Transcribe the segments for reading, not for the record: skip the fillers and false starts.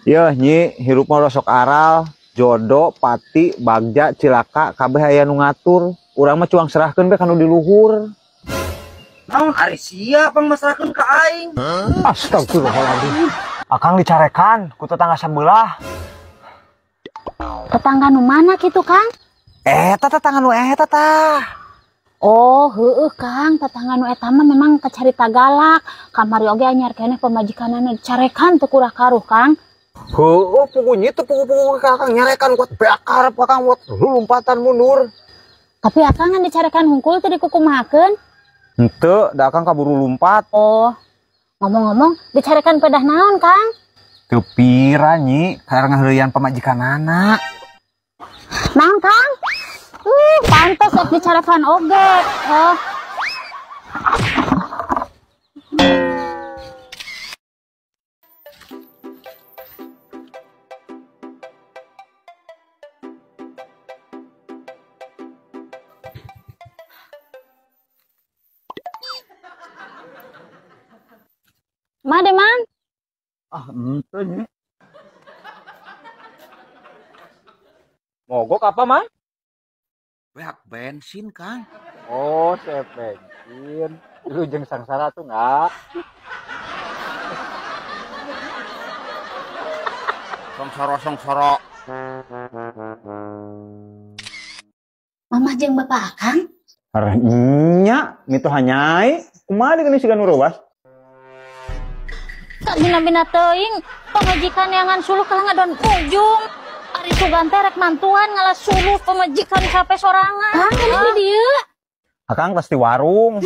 Yeuh nyi hirup mah sok aral, jodoh, pati, bagja, cilaka kabeh aya nu ngatur. Urang mah cuang serahkeun be ka nu di luhur. Naon ari sia pangmasrahkeun ka aing? Astagfirullahaladzim. Akang dicarekan ku tetangga sebelah. Tetangga nu mana kitu, Kang? Eta tetangga nu eta tah. Oh, heueuh Kang, tetangga nu eta mah memang kacarita galak. Kamari oge anyar keneh pamajikanana dicarekan teu kurah karuh, Kang. Heueuh, pugunya teu pugu-pugu ka Akang nyarekan kuat beakar Akang buat lompatan mundur. Tapi Akang ngan dicarekan hungkul teu dikukumahakeun? Henteu, da Akang kaburu lumpat. Oh. Ngomong-ngomong, dicarekan pedah naon, Kang? Teu pira nyi, karena ngaheureuyan pamajikanana. Naon, Kang? Pantes ek dicarekan oge. Oh. Made, Mang? Ah, ente nyi. Mogok apa, Mang? Beak bensin, Kang. Oh, saya bensin. Lu jeung sangsara tuh enggak? Sangsara, sangsara. Mamah jeung bapak Akang? Arah nya, mitoha nyai. Kumaha deui siga nu reuas? Tak bina-bina teuing, pamajikan yang suluh kalah ngadon ujung. Ari sugan teh rek mantuan ngalah suluh pamajikan sampai sorangan. Kang, ini di dieu. Akang pasti warung.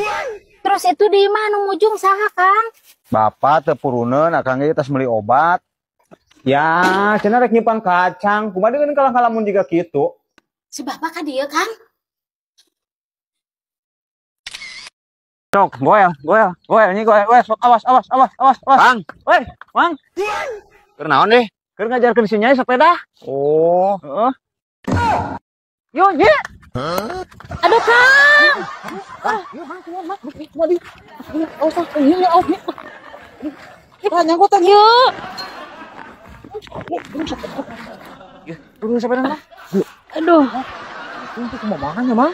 Terus itu di imah nu mujung saha, Kang? Bapak teu puruneun, Akang ge tas meuli obat. Ya, cenah rek nyimpan kacang. Kumaha deui kalah kalamun jiga kitu? Si bapak ka dieu, Kang? Sok, goel, goel, goel, ini goel, goel, sok, awas, awas, awas, awas, awas. Kang, woi, Mang. Keur naon deh? Keur ngajarkeun si Nyai sepeda. Oh. Heeh. Yo, Nyi. Aduh, Kang. Yo, Mang, kumaha, Mang? Kumaha di? Awas, ini awas, Nyi. Ah, nyangkut tadi. Yo. Ya, turun sepeda, Mang. Aduh. Itu kumaha ya, Mang?